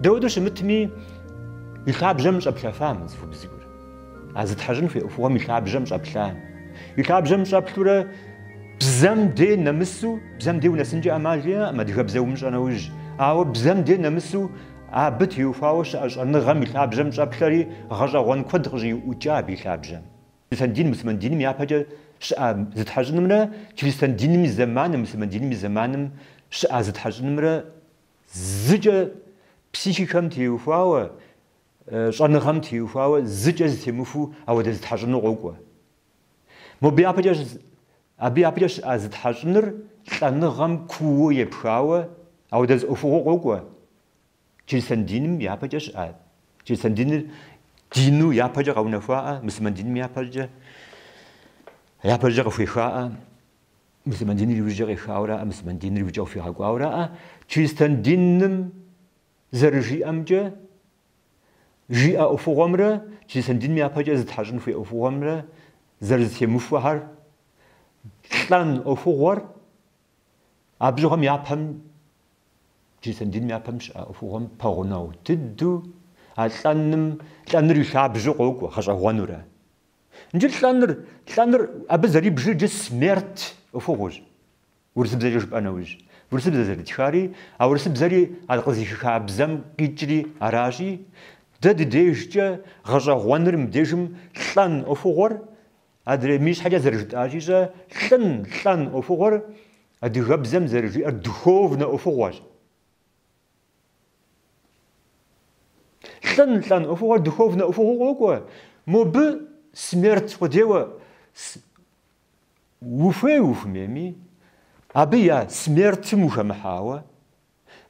Дауэдэу щымытми, и лъабжьэм щӏэплъэфа мы цӏыхубз цӏыкӏур. А зытхьэщӏын хуей ӏуэхугъуэм и лъабжьэм щӏэплъа. И лъабжьэм щӏэплъурэ бзэм дей нэмысу, бзэм дей унэсынкӏэ ӏэмал иӏэкъым адыгэбзэ умыщӏэ нэужь, ауэ бзэм дей нэмысу абы теухуауэ щыӏэ щӏэныгъэм и лъабжьэм щӏэплъэри гъэщӏэгъуэн куэд къыщӏиӏукӏа абы и лъабжьэм. Чристэн дин, муслъымэн диным япэкӏэ щыӏа зытхьэщӏынымрэ чристэн диным и зэманым, муслъымэн диным и зэманым щыӏа зытхьэщӏынымрэ зыкӏэ психикэм теухуауэ, щӏэныгъэм теухуауэ зыкӏэ зэтемыхуэу ауэдэ зытхьэщӏыну къокӏуэ. Мобы япэкӏэ, абы япэкӏэ щыӏа зытхьэщӏыныр лӏэныгъэм кууэ епхауэ ауэдэ зы ӏуэхугъуэ къокӏуэ. Чристэн диным япэкӏэ щыӏа. Чристэн диныр дину япэкӏэ къэунэхуаӏэ, муслъымэн диным япэкӏэ, япэкӏэ къыхуехаӏэ, муслъымэн диныр иужькӏэ къехауэраӏэ, муслъымэн диныр иужькӏэ къыхуигъэкӏуауэраӏэ. Чристэн диным зэрыжиӏэмкӏэ, жиӏэ ӏуэхугъуэмрэ чристэн диным япэкӏэ зытхьэщӏын хуей ӏуэхугъуэмрэ зэрызэтемыхуэхэр, лӏэн ӏуэхугъуэр абы щыгъуэм япэм Чристэн диным япэм щыӏа ӏуэхугъуэм пэгъунэгъу дыдэу а лӏэным, лӏэныр и лъабжьэу къокӏуэ, гъэщӏэгъуэнурэ. Иджы лӏэныр, лӏэныр абы зэрибжыр иджы смерть ӏуэхугъуэщ, урысыбзэкӏэ жыпӏэ нэужь. Урысыбзэ зэрытхари, а урысыбзэри а къызыхиха бзэм къикӏри аращи, дэ ди дежкӏэ гъэщӏэгъуэныр мыбдежым лӏэн ӏуэхугъуэр Адрей мы ищхьэкӏэ зэрыжытӏащи-щэ, лӏын, лӏэн ӏуэхугъуэр адыгэбзэм зэрыжиӏэр духовнэ ӏуэхугъуэщ. Лӏын, лӏэн ӏуэхугъуэр духовнэ ӏуэхугъуэу къокӏуэ. Мобы смерть къудейуэ ухуей ухуэмейми, абы я смертым ухэмыхьауэ,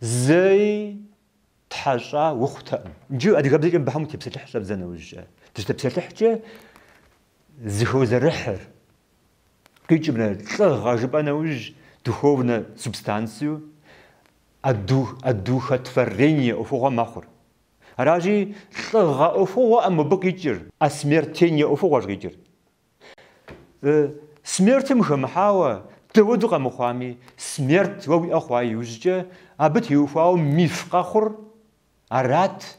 Зэи тхьэщӏа ухъутэкъым. Иджы адыгэбзэкӏэ мыбыхэм утепсэлъыхь щӏэбдзэ нэужькӏэ. Дыщытепсэлъыхькӏэ зыхозэрыхьыр, къикӏымрэ лӏыгъэ жыпӏэ нэужь духовнэ субстанцию, одухотворение ӏуэхугъуэ мэхъур. Аращи, лӏыгъэ ӏуэхугъуэкъым мыбы къикӏыр, осмертение ӏуэхугъуэщ къикӏыр. Смертым хэмыхьауэ, дауэду къэмыхъуами, смерть уэ уиӏэ хъуа иужькӏэ, абы теухуауэ миф къэхъур арат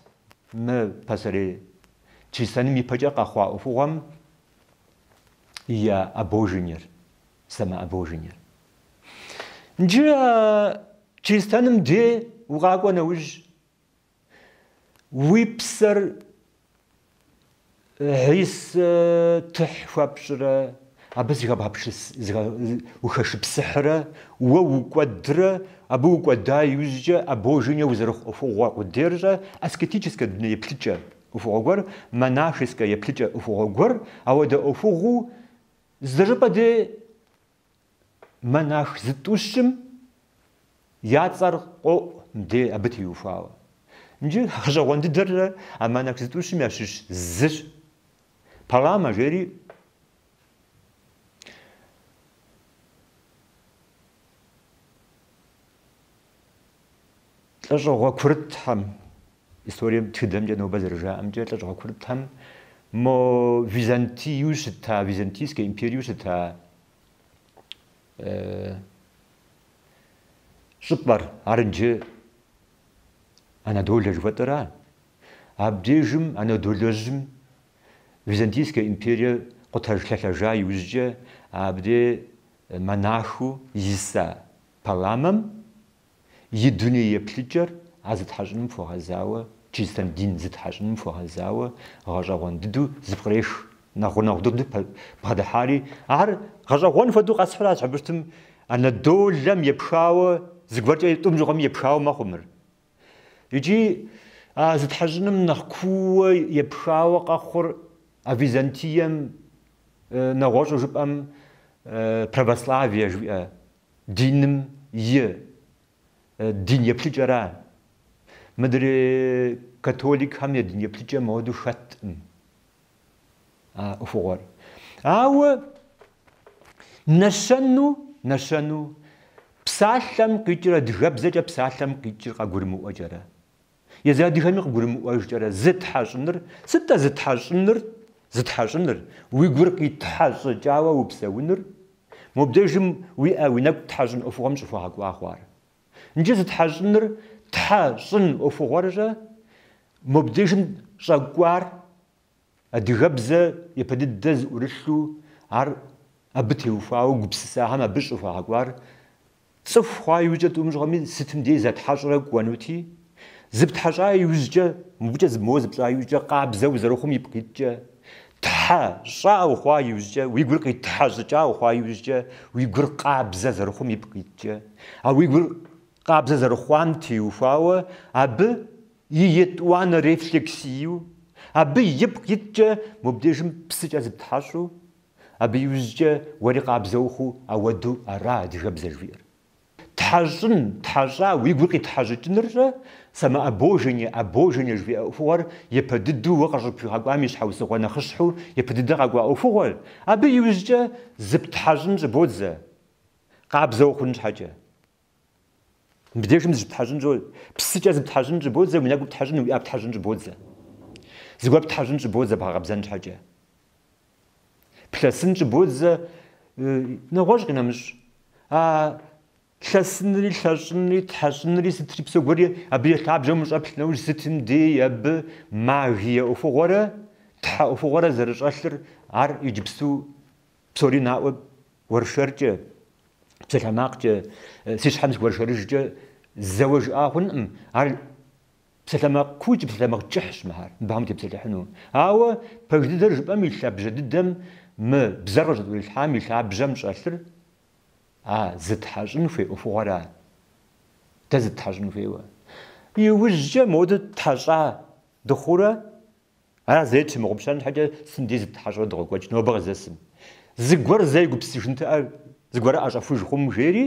мы пасэрей чристэным ипэкӏэ къэхъуа ӏуэхугъуэм я обожениер, самообожениер. Иджы чристэным дей укъакӏуэ нэужь, Уи псэр Хьисэ тыхь хуэпщӏрэ, абы ухэшыпсыхьрэ, уэ укӏуэдрэ, абы укӏуэда иужькӏэ обожение узэрыхъу ӏуэхугъуэ къудейр-щэ, аскетическэ дуней еплъыкӏэ ӏуэхугъуэ гуэр, монашескэ еплъыкӏэ ӏуэхугъуэ гуэр, ауэдэ ӏуэхугъуэу зыщӏыпӏэ дей Монах зытӏущым я цӏэр къоӏу мыбдей абы теухуауэ. Иджы гъэщӏэгъуэн дыдэр а монах зытӏущым ящыщ зыщ. Палама жери лӏэщӏыгъуэ курытхэм, историем тхыдэмкӏэ нобэ зэрыжаӏэмкӏэ, лӏэщӏыгъуэ курытхэм мо Византию щыта, Византийскэ империю щыта щӏыпӏэр, ар иджы Анадолэ жыхуэтӏэра. Абдежым Анадолэжьым Византийскэ империе къутэж лъэлъэжа иужькӏэ абдей монахыу иса Паламэм и дуней еплъыкӏэр а зытхьэщӏыным хуэгъэзауэ, чристэн дин зытхьэщӏыным хуэгъэзауэ гъэщӏэгъуэн дыдэу зыпкърех. Нэхъ гъунэгъу дыдэу бгъэдыхьари, ар гъэщӏэгъуэн хуэдэу къэсхьуращ, абы щытым Анадолэм епхауэ, зыгуэркӏэ тӏум щыгъуэми епхауэ мэхъу мыр. Икӏи а зытхьэщӏыным нэхъ кууэ епхауэ къэхъур а Византием нэгъуэщӏу жыпӏэм православие жиӏэ диным и дин еплъыкӏэра. Мыдрей католикхэм я дин еплъыкӏэм ауэдэу хэткъым а ӏуэхугъуэр. Ауэ нэщэну, нэщэну псалъэм къикӏыр адыгэбзэкӏэ псалъэм къикӏыр къагурымыӏуэкӏэрэ. Езы адыгэми къыгурымыӏуэжкӏэрэ зытхьэщӏыныр, сыт-тӏэ зытхьэщӏыныр, зытхьэщӏыныр, уи гур къитхьэщӏыкӏауэ упсэуныр, мобдежым уи ӏэ, уи нэкӏу тхьэщӏын ӏуэхугъуэм щӏыхуэгъэкӏуа хъуар. Иджы зытхьэщӏыныр тхьэщӏын ӏуэхугъуэрщӏэ мобдежым щӏэкӏуар адыгэбзэ япэ дыдэ зыӏурылъу ар абы теухуауэ гупсысахэм абы щӏыхуагъэкӏуар Цӏыху хъуа иужькӏэ тӏум щыгъуэми сытым дей затхьэщӏрэ кӏуэнути, зыптхьэщӏа иужькӏэ, мыбыкӏэ моуэ зыпщӏа иужькӏэ къабзэ узэрыхъум ипкъ иткӏэ, тхьэщӏа ухъуа иужькӏэ, уи гур къитхьэщӏыкӏа ухъуа иужькӏэ, уи гур къабзэ зэрыхъум ипкъ иткӏэ, а уи гур къабзэ зэрыхъуам теухуауэ абы и етӏуанэ рефлексию, абы ипкъ иткӏэ мобдежым псыкӏэ зыптхьэщӏу, Абы иужькӏэ уэри къабзэ ухъуу ауэду ара адыгэбзэ жыхуиӏэр. Тхьэщӏын, тхьэщӏа, уи гур къитхьэщӏыкӏынырщӏэ, самообожение, обожение жыхуиӏэ ӏуэхугъуэр япэ дыдэу уэ къыщӏыпхуигъэкӏуам и щхьэусыгъуэ нэхъыщхьэу япэ дыдэ къэкӏуа ӏуэхугъуэр, абы иужькӏэ зыптхьэщӏын щӏыбодзэ, къабзэ ухъун щхьэкӏэ. Мыбдежым зыщыптхьэщӏын щӏо, псыкӏэ зыптхьэщӏын щӏыбодзэ, уи нэгу птхьэщӏын, уи ӏэ птхьэщӏын щӏыбодзэ. Зыгуэр птхьэщӏын щӏыбодзэ бгъэкъэбзэн щхьэкӏэ. Плъэсын щӏыбодзэ, нэгъуэщӏ къинэмыщӏ. А лъэсынри, лъэщӏынри, тхьэщӏынри, сытри псо гуэри абы и лъабжьэм ущӏэплъ нэужь сытым дей абы магие ӏуэхугъуэрэ тхьэ ӏуэхугъуэрэ зэрыщӏэлъыр ар иджыпсту псори наӏуэ уэршэркӏэ. Псалъэмакъкӏэ, си щхьэм сыуэршэрыжкӏэ зэуэ жыӏа хъункъым. Ар псалъэмакъ куу икӏи псалъэмакъ кӏыхьщ мыхэр, мыбыхэм тепсэлъыхьыну. Ауэ пэж дыдэр жыпӏэм и лъабжьэ дыдэм мы бзэр къыщӏытӏурилъхьам и лъабжьэм щӏэлъыр а зытхьэщӏын хуей ӏуэхугъуэра. Дэ зыттхьэщӏын хуейуэ. Иужькӏэ моду тхьэщӏа дыхъуурэ Ара зэи тщымыгъупщэн щхьэкӏэ сытым дей зыттхьэщӏурэ дыкъокӏуэкӏ нобэ къыздэсым. Зыгуэр зэ егупсысыжынтэӏэ, зыгуэр ӏэщӏэхуж хъум жери,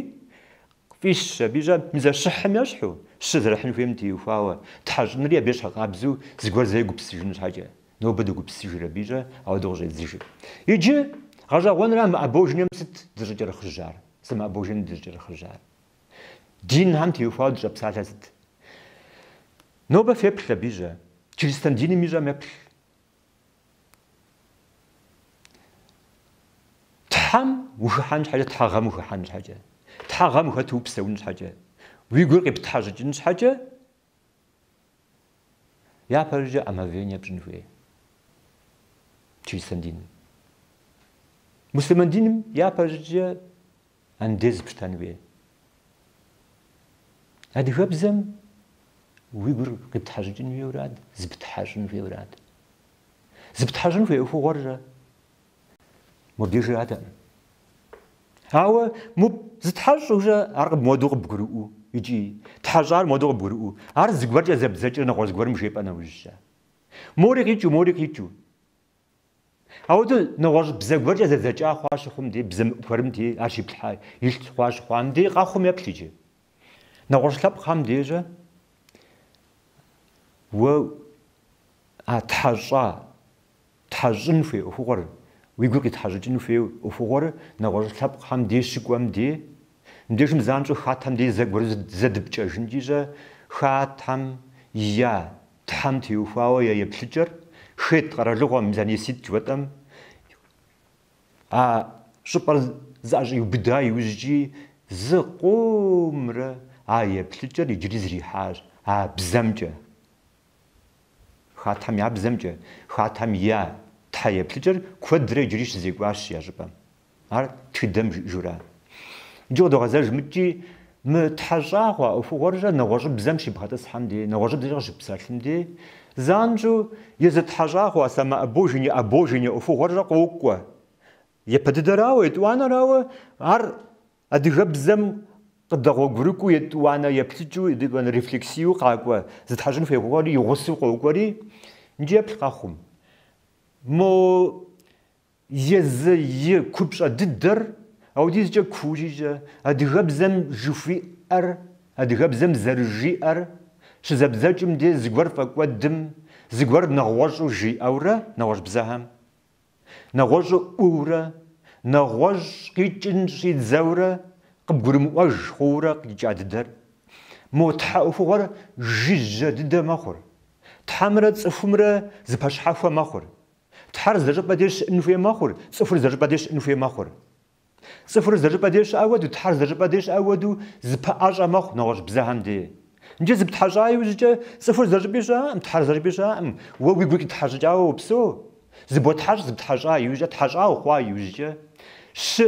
фӏищщ аби щӏэ, мис а щыхьым ещхьу, щы зэрыхьын хуейм теухуауэ, тхьэщӏынри абы ещхьыркъабзэу зыгуэр зэ егупсысыжын щхьэкӏэ. Нобэ догупсысыжыр аби щӏэ, ауэдэу къыщӏедзыжыр. Иджы, гъэщӏэгъуэнра мы обожением сыт дыщӏыкӏэрыхъыжьар? Самообожением дыщӏыкӏэрыхъыжьар? Динхэм теухуауэ дыщӏэпсалъэр сыт? Нобэ феплъ аби щӏэ, чристэн диным ищӏэм еплъ. Тхьэм ухыхьэн щхьэкӏэ, тхьэгъэм ухыхьэн щхьэкӏэ, тхьэгъэм ухэту упсэун щхьэкӏэ, уи гур къиптхьэщӏыкӏын щхьэкӏэ, япэщӏыкӏэ омовение пщӏын хуей чристэн диным. Муслъымэн диным япэщӏыкӏэ Андез пщтэн хуей. Адыгэбзэм уи гур къиптхьэщӏыкӏын хуейуэрат, зыптхьэщӏын хуейуэрат. Зыптхьэщӏын хуей ӏуэхугъуэр мобдежыратэкъым. Ауэ мо зытхьэщӏу ар муэду къыбгурыӏуэу икӏи тхьэщӏар муэду къыбгурыӏуэу, ар зыгуэркӏэ зэбдзэкӏрэ нэгъуэщӏ зыгуэрым жепӏэ нэужькӏэ. Мори къикӏыу, мори къикӏыу. Ауэдэу нэгъуэщӏ бзэ гуэркӏэ зэдзэкӏа хъуа щыхъум дей, бзэ гуэрым дей ар щиплъхьа илъ хъуа щыхъуам дей къэхъум еплъ иджы. Нэгъуэщӏ лъэпкъхэм дежьэ уэ а тхьэщӏа, тхьэщӏын хуей ӏуэхугъуэр, уи гур къитхьэщӏыкӏын хуей ӏуэхугъуэр нэгъуэщӏ лъэпкъхэм дей щыкӏуэм дей, мыбдежым занщӏэу хаттхэм дей зэгуэру зэдыпкӏэжынкӏи щӏэ, хаттхэм я Тхьэм теухуауэ я еплъыкӏэр Хет къэралыгъуэм, мис а Несит жыхуэтӏэм, а щӏыпӏэр зыӏэщӏиубыда иужькӏи зыкъомрэ а еплъыкӏэр иджыри зрихьащ а бзэмкӏэ. Хаттхэм я бзэмкӏэ, хаттхэм я тхьэ еплъыкӏэр куэдрэ иджыри щызекӏуащ я щӏыпӏэм. Ар тхыдэм жиӏэжура. Иджы къыдогъэзэж мыткӏи, мы тхьэщӏа хъуа ӏуэхугъуэрщӏэ нэгъуэщӏыбзэм щибгъэтӏысхьэм дей, нэгъуэщӏыбзэкӏэ къыщыпсэлъым дей, занщӏэу езы тхьэщӏа хъуа самообожение, обожение ӏуэхугъуэрщӏэ къокӏуэ. Япэ дыдэрауэ, етӏуанэрауэ, ар адыгэбзэм къыдэгъуэгурыкӏуэу етӏуанэ еплъыкӏэу, етӏуанэ рефлексиеу къакӏуэ зытхьэщӏын хуей ӏуэхугъуэри и гъусэу къокӏуэри, иджы еплъ къэхъум. Мо Езы и купщӏэ дыдэр аудизкӏэ куущикӏэ, адыгэбзэм жыхуиӏэр, адыгэбзэм зэрыжиӏэр щызэбдзэкӏым де зыгуэр фӏэкӏуэдым, зыгуэр нэгъуэщӏу жиӏэурэ, нэгъуэщӏ бзэхэм, нэгъуэщӏу ӏуурэ, нэгъуэщӏ къикӏын щӏидзэурэ, къыбгурымыӏуэж хъуурэ къикӏа дыдэр. Мо тхьэ ӏуэхугъуэр жыжьэ дыдэ мэхъур. Тхьэмрэ цӏыхумрэ зыпэщхьэхуэ мэхъур. Тхьэр зыщӏыпӏэ деж щыӏэн хуей мэхъур, цӏыхур зыщӏыпӏэ деж щыӏэн хуей мэхъур. Цӏыхур зыщӏыпӏэ деж щыӏэ хуэдэу, Тхьэр зыщӏыпӏэ деж щыӏэ хуэдэу зыпэӏэщӏэ мэхъу нэгъуэщӏ бзэхэм дей. Иджы зыптхьэщӏа иужькӏэ цӏыхур зыщӏыпӏи щыӏэкъым, Тхьэр зыщӏыпӏи щыӏэкъым. Уэ уи гур къитхьэщӏыкӏауэ упсэу. Зыботхьэщӏ зыптхьэщӏа иужькӏэ, тхьэщӏа ухъуа иужькӏэ, щы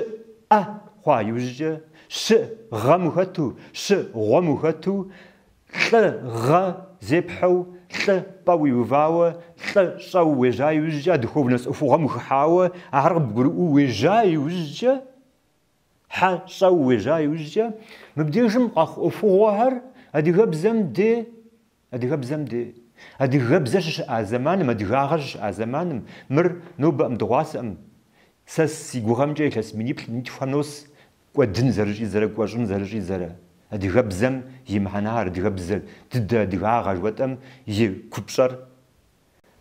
ӏэ хъуа иужькӏэ, щы гъэм ухэту, щы гъуэм ухэту, лӏы гъэ зепхьэу, лӏы пӏэ уиувауэ, лӏы щӏэу уежьа иужькӏэ, а духовность ӏуэхугъуэм ухыхьауэ, ахэр къыбгурыӏуэу уежьа иужькӏэ, хьэ щӏэу уежьа иужькӏэ, мыбдежым къэхъу ӏуэхугъуэхэр адыгэбзэм де, адыгэбзэм де. Адыгэбзэ щыщыӏа зэманым, адыгагъэ щыщыӏа зэманым, мыр нобэӏым, дыгъуасэӏым, сэ си гугъэмкӏэ илъэс миниплӏ, минитхухэм нос кӏуэдын зэрыщӏидзэрэ, кӏуэщӏын зэрыщӏидзэрэ. Адыгэбзэм и мыхьэнэр, адыгэбзэ дыдэ, адыгагъэ жыхуэтӏэм и купщӏэр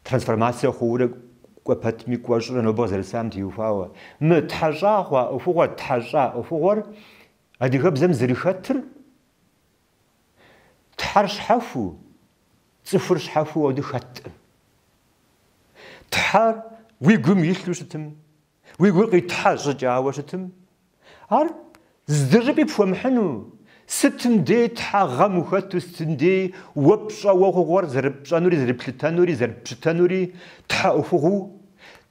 трансформацие хъуурэ кӏуэ пэтми кӏуэщӏрэ нобэ къызэрысам теухуауэ. Мы тхьэщӏа хъуа ӏуэхугъуэр, тхьэщӏа ӏуэхугъуэр адыгэбзэм зэрыхэтыр Тхьэр щхьэхуу, цӏыхур щхьэхуу ауэдэу хэткъым. Тхьэр уи гум илъу щытым, уи гур къитхьэщӏыкӏауэ щытым, ар зыщӏыпӏи пхуэмыхьыну, сытым дей тхьэгъэм ухэту, сытым дей уэ пщӏэуэ хъугъуэр зэрыпщӏэнури, зэрыплъытэнури, зэрыпщытэнури тхьэ ӏуэхугъуэу,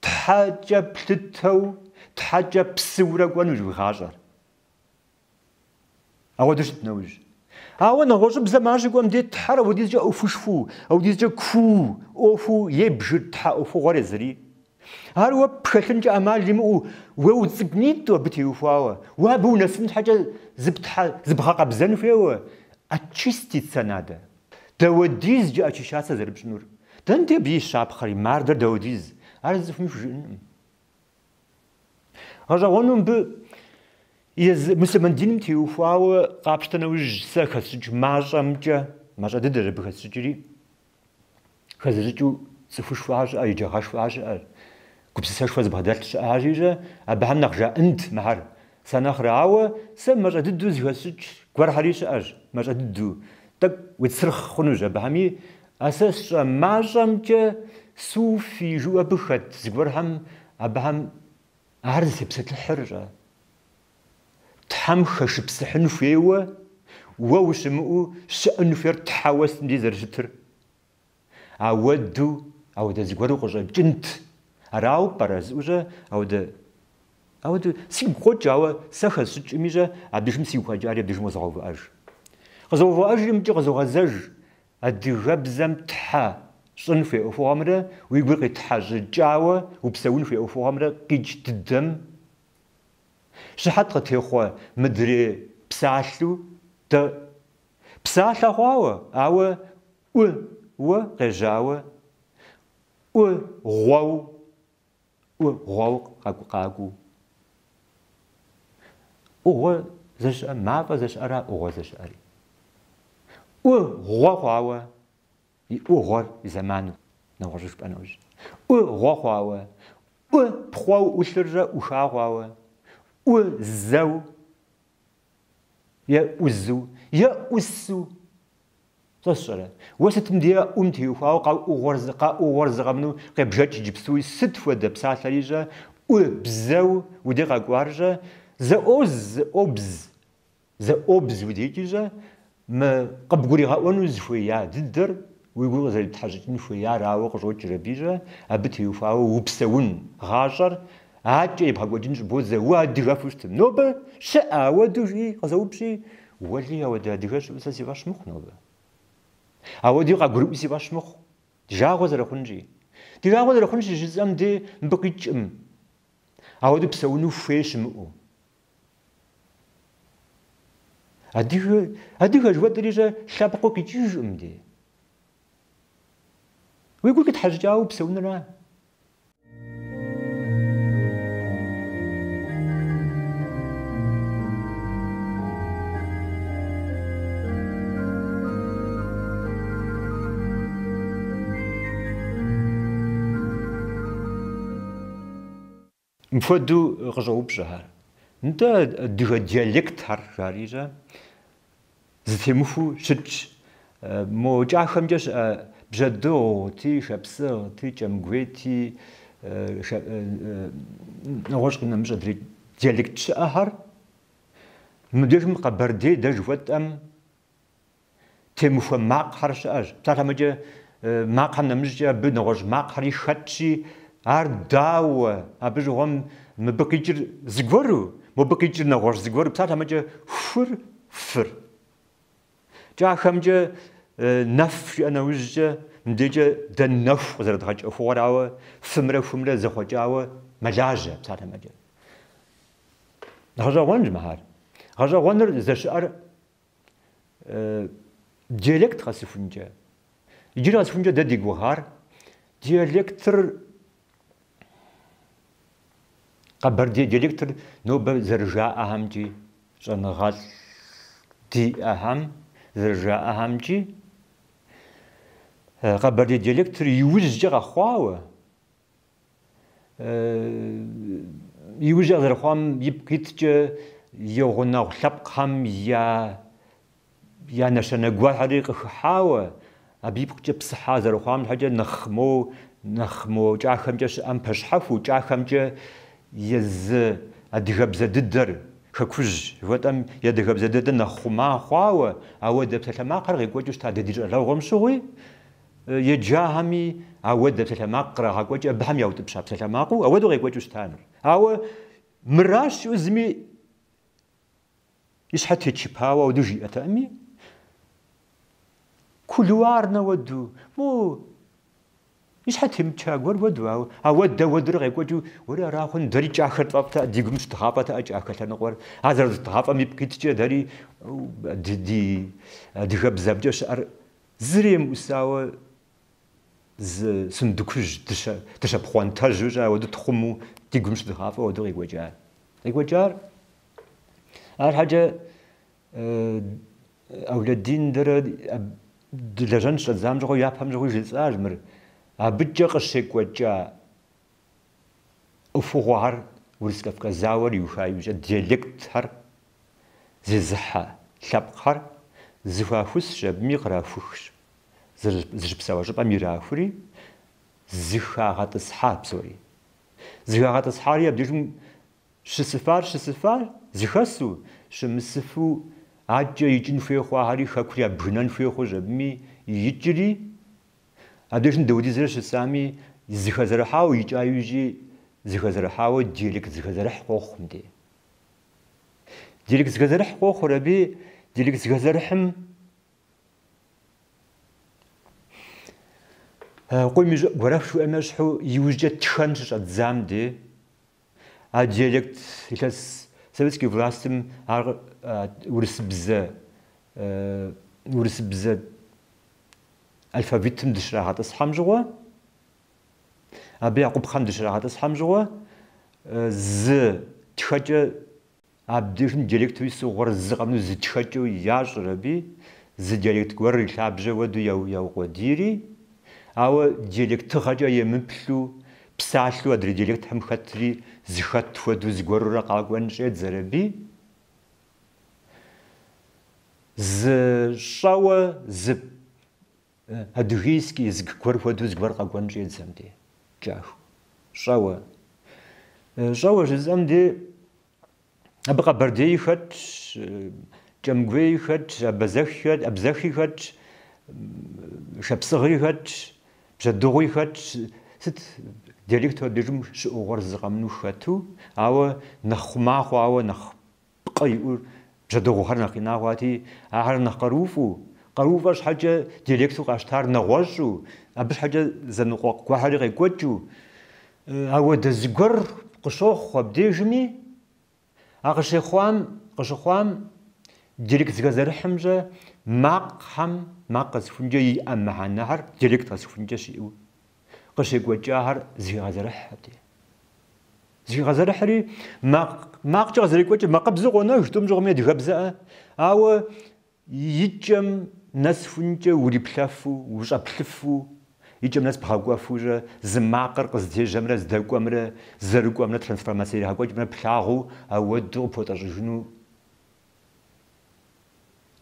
тхьэкӏэ плъытэу, тхьэкӏэ псэурэ кӏуэнущ уи гъащӏэр. Ауэдэу щыт нэужь. Ауэ нэгъуэщӏыбзэм ар щыкӏуэм дей Тхьэр ауэдизкӏэ ӏуэхушхуэу, ауэдизкӏэ куу ӏуэхуу ебжыр Тхьэ ӏуэхугъуэр езыри. Ар уэ пхэлъынкӏэ ӏэмал имыӏэу, уэ уцӏыкӏунитӏу абы теухуауэ, уэ абы унэсын щхьэкӏэ зыптхьэ, зыбгъэкъэбзэн хуейуэ, очиститься надо. Дауэдизкӏэ очищаться зэрыпщӏынур? Дэнэ дей абы и щапхъэри, мардэр дауэдиз? Ар зы цӏыхуми хужыӏэнкъым. Гъэщӏэгъуэну мыбы езы муслъымэн диным теухуауэ къапщтэ нэужь сэ хэсщӏыкӏ мащӏэмкӏэ, мащӏэ дыдэщ абы хэсщӏыкӏри, хэзыщӏыкӏыу цӏыхушхуэхэр щыӏэ, еджагъэшхуэхэр щыӏэр, гупсысэшхуэ зыбгъэдэлъ щыӏащи, абыхэм нэхъ жаӏынт мыхэр сэ нэхърэ, ауэ сэ мащӏэ дыдэу зыхэсщӏыкӏ гуэрхэри щыӏэщ, мащӏэ дыдэу. Тӏэкӏу уицырхъ хъунущ абыхэми, А сэ сщӏэ мащӏэмкӏэ суфий жыӏэу абы хэт зыгуэрхэм абыхэм ар зытепсэлъыхьыр щӏэ. Тхьэм хэшыпсыхьын хуейуэ, уэ ущымыӏэу щыӏэн хуейр Тхьэуэ сытым дей зэрыщытыр. Ауэдэу, ауэдэ зыгуэру къыщӏэкӏынт. Арауэ пӏэрэ жысӏэу-щэ, ауэдэ, ауэдэу сигу къокӏ, ауэ сэ хэсщӏыкӏми щӏэ, абдежым сигу къэкӏари абдежым къызогъэувыӏэж. Къызогъэувыӏэжри мыкӏэ къызогъэзэж. Адыгэбзэм тхьэ щӏын хуей ӏуэхугъуэмрэ уи гур къитхьэщӏыкӏауэ упсэун хуей ӏуэхугъуэмрэ къикӏ дыдэм щыхьэт къытехъуэ мыдрей псалъэу дэ псалъэ хъуауэ, ауэ ӏу уэ къежьауэ, ӏу гъуэу ӏу гъуэу къакӏуэу. ӏугъуэ зэщыӏэ, мафӏэ зэщыӏэра ӏугъуэ зэщыӏэри. ӏу гъуэ хъуауэ, и ӏугъуэр и зэману, нэгъуэщӏу жыпӏэ нэужь. ӏу гъуэ хъуауэ, ӏу пхъуэу ӏулъыррэ ӏуха хъуауэ, ӏу зэу е ӏузу, е ӏусу. Сэ сщӏэрэ? Уэ сытым дей а ӏум теухуауэ къэӏугъуэр къэӏугъуэр зы къэмынэу къебжэкӏ иджыпстуи сыт хуэдэ псалъэри щӏэ, ӏу бзэу удей къэкӏуар щӏэ, зэӏуоз, зэӏуобз, зэӏуобз удейкӏи щӏэ, мы къыбгуригъэӏуэну зыхуея дыдэр уи гур къызэритхьэщӏыкӏын хуеярауэ къыщӏокӏыр аби щӏэ, абы теухуауэ упсэун гъащӏэр Акӏэ ебгъэкӏуэкӏын щӏыбодзэ, уэ адыгэфу щытым. Нобэ щыӏэ ауэдэу жыӏи, къызэупщӏи, уэли ауэдэ адыгэ щыӏэу сэ си фӏэщ мыхъу нобэ. Ауэдэу къагурыӏуи си фӏэщ мыхъу. Ди жагъуэ зэрыхъунщи. Ди жагъуэ зэрыхъунщи жысӏэм де мыбы къикӏкъым. Ауэдэу псэуну хуей щымыӏэу. Адыгэ, адыгэ жыхуэтӏэри щӏэ лъэпкъыу къикӏыжкъым де. Уи гур къитхьэщӏыкӏауэ упсэуныра? Мыпхуэдэу къыщӏоупщӏэхэр. Нтӏэ, адыгэ диалектхэр жари щӏэ, зэтемыхуэу щытщ. Мо кӏахэмкӏэ щыӏэ бжьэдыгъути, шапсыгъти, кӏэмгуейти, нэгъуэщӏ къинэмыщӏ адрей диалект щыӏэхэр, мыбдежым къэбэрдей дэ жыхуэтӏэм. темыхуэ макъхэр щыӏэщ. Псалъэмэкӏэ макъхэм нэмыщӏкӏэ абы нэгъуэщӏ макъхэри хэтщи, ар дауэ, абы щыгъуэм мыбы къикӏыр зыгуэру, мобы къикӏыр нэгъуэщӏ зыгуэру, псалъэмэкӏэ хур, фыр. Кӏахэмкӏэ нэф жиӏэ нэужькӏэ, мыбдежкӏэ дэ нэху къызэрыдгъэкӏ ӏуэхугъуэрауэ, фымрэ хумрэ зэхъуэкӏауэ мэлажьэ, псалъэмэкӏэ. Гъэщӏэгъуэнщ мыхэр. Гъэщӏэгъуэныр здэщыӏэр диалект къэсыхункӏэ. Иджыри къэсыхункӏэ дэ ди гугъар диалектыр Къэбэрдей диалектыр нобэ зэрыжаӏэхэмкӏи, щӏэныгъэлӏ диӏэхэм зэрыжаӏэхэмкӏи, къэбэрдей диалектыр иужькӏэ къэхъуауэ, иужькӏэ къызэрыхъуам ипкъ иткӏэ и гъунэгъу лъэпкъхэм я я нэщэнэ гуэрхэри къыхыхьауэ, абы ипкъкӏэ псыхьа зэрыхъуам щхьэкӏэ нэхъ мо, нэхъ мо кӏахэмкӏэ щыӏэм пэщхьэхуэу, кӏахэмкӏэ езы адыгэбзэ дыдэр, хэкужь жыхуэтӏэм и адыгэбзэ дыдэр нэхъ хъума хъуауэ, ауэдэ псалъэмакъхэр къекӏуэкӏыу щыта дэ ди щӏалэгъуэм щыгъуи, еджахэми ауэдэ псалъэмакъ кърагъэкӏуэкӏ, абыхэм яутӏыпща псалъэмакъыу ауэдэу къекӏуэкӏыу щыта мыр. Ауэ мыращ жиӏэу зыми И щхьэ течыпауэ ауэдэу жиӏэтэкъыми, кулуарнэ уэду, мо и щхьэ темыча гуэр уэду, ауэ ауэдэ уэдурэ къекӏуэкӏыу, уэри ара хъун, дэри кӏахэр тфӏэфӏтэӏэ, ди гум щыдгъафӏэтэӏэ кӏахэ лъэныкъуэр. Ар зэрыдгъафӏэм ипкъ иткӏэ дэри ди адыгэбзэмкӏэ щыӏэр зыри емыӏусауэ зы сундукыжь дыщэ, дыщэ пхъуантэжьу щӏэ ауэдэу тхъуму ди гум щыдгъафӏэу ауэдэу къекӏуэкӏар. Къекӏуэкӏар Арщхьэкӏэ Аулэдин дэрэ дылэжьэн щыщӏэдзам щыгъуэ, япэм щыгъуи жысӏащ мыр, абыкӏэ къыщекӏуэкӏа ӏуэхугъуэхэр Урыс-Кавказ зауэр иуха иужькӏэ диалектхэр зезыхьэ лъэпкъхэр зыхуахусщ, абыми кърахухщ. Зыщыпсэуа щӏыпӏэм ирахури, зыхагъэтӏысхьа псори. Зыхагъэтӏысхьари абдежым Щысыфар щысыфар зыхэсу, щымысыфу адэкӏэ икӏын хуей хъуахэри хэкур ябгынэн хуей хъущ абыми икӏри, абдежым дауэдизрэ щысами зыхэзэрыхьауэ икӏа иужькӏи зыхэзэрыхьауэ диалект зыхэзэрыхь къохъу мыдей. Диалект зыхэзэрыхь къохъур аби диалект зыхэзэрыхьым къуийм и щӏыӏу гуэрэф жыхуиӏэм ещхьу иужькӏэ тхэн щыщӏэддзам дей, А диалект илъэс советский властым ар урысыбзэ урысыбзэ алфавитым дыщрагъэтӏысхьэм щыгъуэ, абы я къупхъэм дыщрагъэтӏысхьэм щыгъуэ, зы тхэкӏэ Абдежым диалекту ису хъуар зы къэмынэу зы тхэкӏэу ящӏыр аби, зы диалект гуэр и лъабжьэ хуэдэу яукъуэдийри, ауэ диалектыгъэкӏэ емыплъу, псалъэу адрей диалектхэм хэтри зыхэт хуэдэу зыгуэрурэ къакӏуэн щӏедзэр аби, зы щӏэуэ зы адыгейский язык гуэр хуэдэу зыгуэр къэкӏуэн щӏедзэ мыдей, кӏахыу, щӏэуэ. Щӏэуэ жызыӏэм дей абы къэбэрдеи хэтщ, кӏэмгуеи хэтщ, абазэхи абзэхи хэтщ, шапсыгъи хэтщ, бжьэдыгъуи хэтщ, сыт диалекту абдежым щыӏэу хъуар зы къэмынэу хэту, ауэ нэхъ хъума хъуауэ, нэхъ пкъы иӏэу бжьэдыгъухэр нэхъ къина хъуати, ахэр нэхъ къарууфӏэу, къарууфӏэ щхьэкӏэ диалекту къащтар нэгъуэщӏу, абы щхьэкӏэ зэныкъуэкъу гуэрхэри къекӏуэкӏыу, ауэдэ зыгуэр къыщохъу абдежми, а къыщехъуам, къыщыхъуам диалект зэхэзэрыхьымкӏэ макъхэм макъ къэсыхункӏэ иӏэ мыхьэнэхэр диалект къэсыхункӏэ щиӏэу къыщекӏуэкӏахэр зыхегъэзэрыхь абдей. Зыхегъэзэрыхьри, макъ, макъкӏэ къызэрекӏуэкӏыр макъыбзэу къонэж, тӏум щыгъуэми адыгэбзэӏэ, ауэ и кӏэм нэсхункӏэ уриплъэфу, ущӏэплъыфу, и кӏэм нэс бгъэкӏуэфу-щэ, зы макъыр къыздежьэмрэ здэкӏуэмрэ, зэрыкӏуэмрэ трансформацэ иригъэкӏуэкӏымрэ плъагъуу ауэдэу къыпхуэтӏэщӏыжыну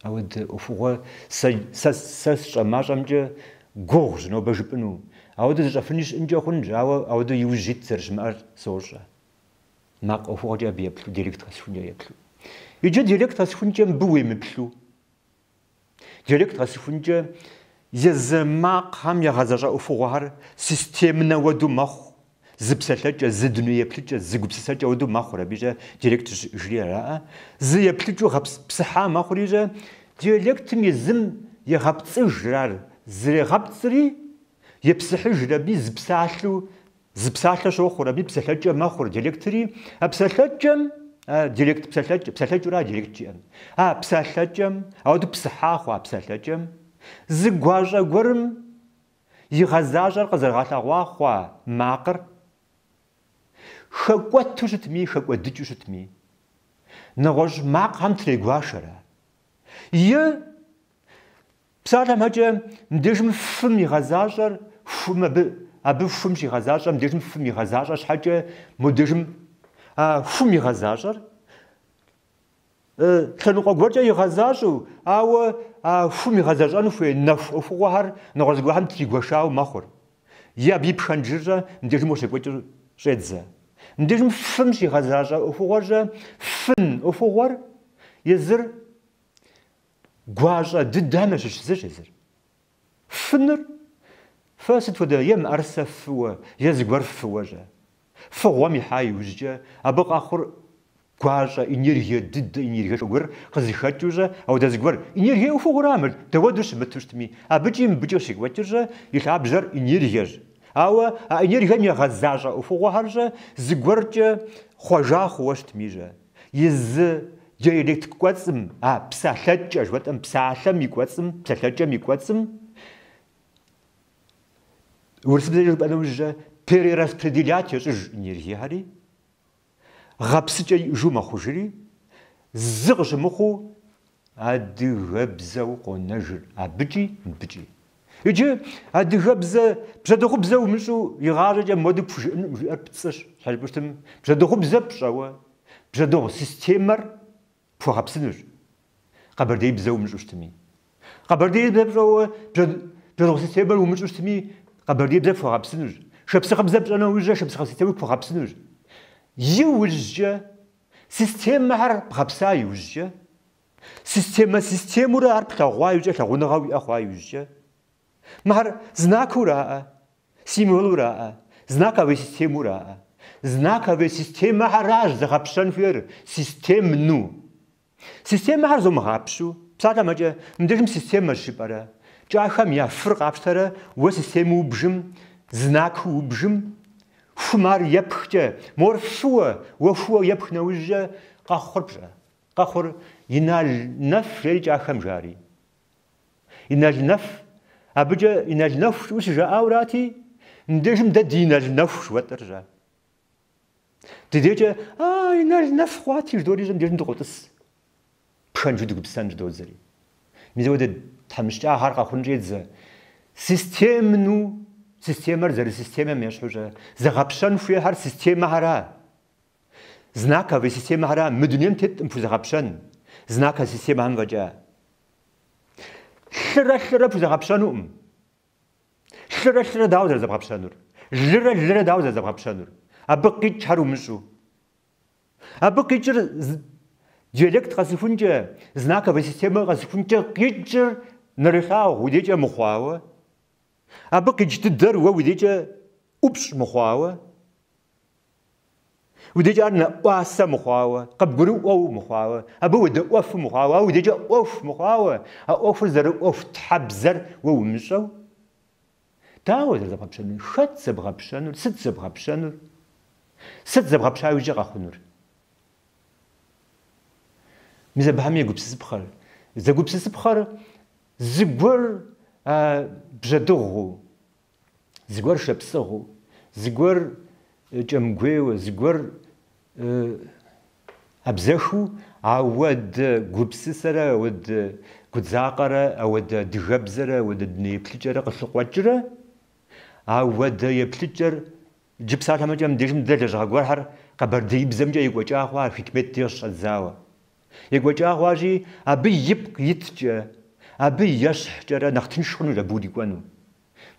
Ауэдэ ӏуэхугъуэ сэ, сэ, сэ сщӏэ мащӏэмкӏэ гугъущ нобэ жыпӏэну. Ауэдэу зыщӏэфыни щыӏэнкӏэ хъунщ, ауэ ауэдэу иужь ит зэрыщымыӏэр сощӏэ. Макъ ӏуэхугъуэкӏэ абы еплъу, диалект къэсыхункӏэ еплъу. Иджы диалект къэсыхункӏэ мыбы уемыплъу. Диалект къэсыхункӏэ езы макъхэм ягъэзэщӏа ӏуэхугъуэхэр системнэ уэду мэхъу, зы псэлъэкӏэ, зы дуней еплъыкӏэ, зы гупсысэкӏэ уэду мэхъур абыщӏэ диалект щыщыӏэжри араӏэ. Зы еплъыкӏэу псыхьа мэхъурищӏэ, диалектым езым егъэпцӏыжыр ар, зрегъэпцӏри, епсыхьыжыр аби зы псалъэу Зы псалъэ щохъур, абы псэлъэкӏэ мэхъур диалектри, а псэлъэкӏэм, а диалект псэлъэкӏэ, псэлъэкӏэура диалект жиӏэм, а псэлъэкӏэм, ауэдэу псыхьа хъуа псэлъэкӏэм, зы гуащӏэ гуэрым игъэзащӏэр къызэрыгъэлъэгъуа хъуа макъыр хэкӏуэту щытми, хэкӏуэдыкӏыу щытми, нэгъуэщӏ макъхэм трегуашэр ар. Е Псалъэм щхьэкӏэ, мыбдежым фым игъэзащӏэр хум абы, абы хум щигъэзащӏэр, мыбдежым фым игъэзащӏэ щхьэкӏэ, мобдежым а хум игъэзащӏэр лъэныкъуэ гуэркӏэ игъэзащӏэу, ауэ а хум игъэзэщӏэн хуей нэху ӏуэхугъуэхэр нэгъуэщӏ зыгуэрхэм тригуэшауэ мэхъур. Е абы и пхэнжырщӏэ мыбдежым къыщекӏуэкӏыу щӏедзэ. Мыбдежым фым щигъэзащӏэ ӏуэхугъуэрщӏэ, фын ӏуэхугъуэр езыр Гуащӏэ дыдэм ящыщ зыщ езыр. Фыныр фэ сыт хуэдэ е мыӏэрысэ фыуэ, е зыгуэр фыуэщӏэ. Фыгъуэм ихьа иужькӏэ абы къэхъур гуащӏэ, энергие дыдэ, энергиешхуэ гуэр къызыхэкӏыущӏэ, ауэдэ зыгуэр энергие ӏуэхугъуэра мыр, дауэдэу щымыту щытми, абыкӏи мыбыкӏи къыщекӏуэкӏырщӏэ, и лъабжьэр энергиещ. Ауэ а энергием егъэзащӏэ ӏуэхугъуэхэрщӏэ зыгуэркӏэ хъуэжа хъууэ щытмищӏэ. Езы диалект кӏуэцӏым, а псалъэкӏэ жыхуэтӏэм, псалъэм и кӏуэцӏым, псалъэкӏэм и кӏуэцӏым, урысыбзэкӏэ жыпӏэ нэужькӏэ, перераспределять ещӏыж энергиехэри, гъэпсыкӏэ иӏэжу мэхъужри, зы къыщымыхъуу адыгэбзэу къонэжыр абыкӏи мыбыкӏи. Иджы адыгэбзэ, бжьэдыгъубзэ умыщӏэу игъащӏэкӏэ мыуэду пхужыӏэнукъым жиӏэр пцӏыщ, щхьэ жыпӏэу щытым, бжьэдыгъубзэ пщӏэуэ, бжьэдыгъу системэр пхуэгъэпсынущ, къэбэрдеибзэ умыщӏэу щытми. Къэбэрдеибзэ пщӏэуэ, бжьэдыгъу системэр умыщӏэу щытми, къэбэрдеибзэ пхуэгъэпсынущ. Шапсыгъыбзэ пщӏэ нэужькӏэ шапсыгъ системэр пхуэгъэпсынущ. Иужькӏэ, системэхэр бгъэпса иужькӏэ, Системэ системэурэ ар плъэгъуа иужькӏэ лъагъуныгъэ уиӏэ хъуа иужькӏэ. Мыхэр знакыураӏэ, символураӏэ, знаковый системэураӏэ. Знаковый системэхэращ зэгъэпщэн хуейр системну. Системэхэр зомыгъапщу, псалъэм щхьэкӏэ, мыбдежым системэщ жыпӏэрэ, кӏахэм я фыр къапщтэрэ уэ системэу убжым, знакыу убжым, хум ар епхкӏэ, мор фыуэ, уэ хууэ епх нэужькӏэ къэхъур пщӏэ. Къэхъур Инал нэф жери кӏахэм жари. Инал нэф, абыкӏэ Инал нэху жыӏэу щыжаӏаурати, мыбдежым дэ ди Инал нэху жыхуэтӏэр жа. Ди дежкӏэ, а, Инал нэф хъуати, жыдори мыбдежым дыкъотӏыс. Пхэнжу дыгупсысэн щӏыдодзэри. Мис ауэдэ тхьэмыщкӏагъэр къэхъун щӏедзэ. Системну, системэр зэрысистемэм ещхьу-щэ, зэгъэпщэн хуейхэр системэхэра. Знаковый системэхэра мы дунейм теткъым пхузэгъэпщэн, знаковый системэхэм фӏэкӏа. Лъырэ лъырэ пхузэгъэпщэнукъым. Лъырэ лъырэ дауэ зэрызэбгъэпщэнур? Лырэ лырэ дауэ зэрызэбгъэпщэнур? Абы къикӏхэр умыщӏу. Абы къикӏыр диалект къэсыхункӏэ, знаковый системэ къэсыхункӏэ къикӏыр нэрылъагъу уи дежкӏэ мыхъуауэ, абы къикӏ дыдэр уэ уи дежкӏэ ӏупщӏ мыхъуауэ, Уи дежкӏэ ар нэӏуасэ мыхъуауэ, къыбгурыӏуэу мыхъуауэ, абы уедэӏуэфу мыхъуауэ, ар уи дежкӏэ ӏуэху мыхъуауэ, а ӏуэхур зэрыӏуэхутхьэбзэр уэ умыщӏэу, дауэ зэрызэбгъэпщэнур? Хэт зэбгъэпщэнур? Сыт зэбгъэпщэнур? Сыт зэбгъэпща иужькӏэ къэхъунур? Мис абыхэм егупсысыпхъэр. Зэгупсысыпхъэр зыгуэр бжьэдыгъуу, зыгуэр шапсыгъыу, зыгуэр кӏэмыгуейуэ, зыгуэр абзэхыу, ауэдэ гупсысэрэ, ауэдэ гудзакъэрэ, ауэдэ адыгэбзэрэ, ауэдэ дуней еплъыкӏэрэ къылъыкъуэкӏрэ, ауэдэ еплъыкӏэр иджы псалъэм щхьэкӏэ мыбдежым дэ лэжьыгъэ гуэрхэр къэбэрдеибзэмкӏэ екӏуэкӏа хъуа Хикмет деж щӏэдзауэ. Екӏуэкӏа хъуащи, абы ипкъ иткӏэ, абы ещхькӏэрэ нэхъ тынш хъунущ абы урикӏуэну.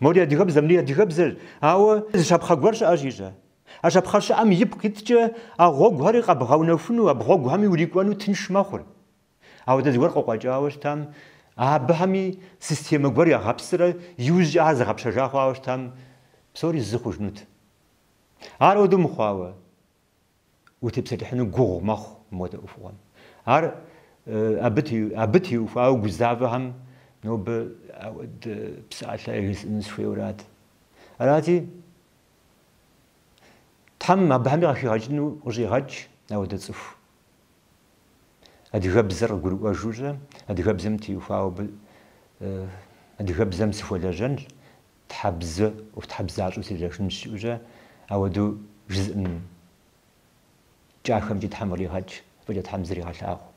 Мори адыгэбзэ, мыри адыгэбзэщ, ауэ зы щапхъэ гуэр щыӏэщ ищӏэ. А щапхъэ щыӏэм ипкъ иткӏэ а гъуэгухэри къэбгъэунэхуну, а гъуэгухэми урикӏуэну тынш мэхъур. Ауэдэ зыгуэр къыкъуэкӏауэ щытам, Абыхэми системэ гуэр ягъэпсрэ иужькӏэ ар зэгъэпщэжа хъуауэ щытам, псори зы хъужынут. Ар ауэдэу мыхъуауэ, утепсэлъыхьыну гугъу мэхъу мыуэдэ ӏуэхугъуэм. Ар абы абы теухуауэ гузавэхэм нобэ ауэдэ псалъэ яжесӏэну сыхуейуэрат. Арати, Тхьэм абыхэми къахигъэкӏыну къыщӏигъэкӏ ауэдэ цӏыху. Адыгэбзэр къыгурыӏуэжурэ, адыгэбзэм теухуауэ абы адыгэбзэм сыхуэлэжьэнщ, тхьэбзэ, ӏуэхутхьэбзащӏэу селэжьынщ жиӏэурэ, ауэдэу жызыӏэн кӏахэмкӏи Тхьэм къригъэкӏ, фӏыкӏэ Тхьэм зригъэлъагъу.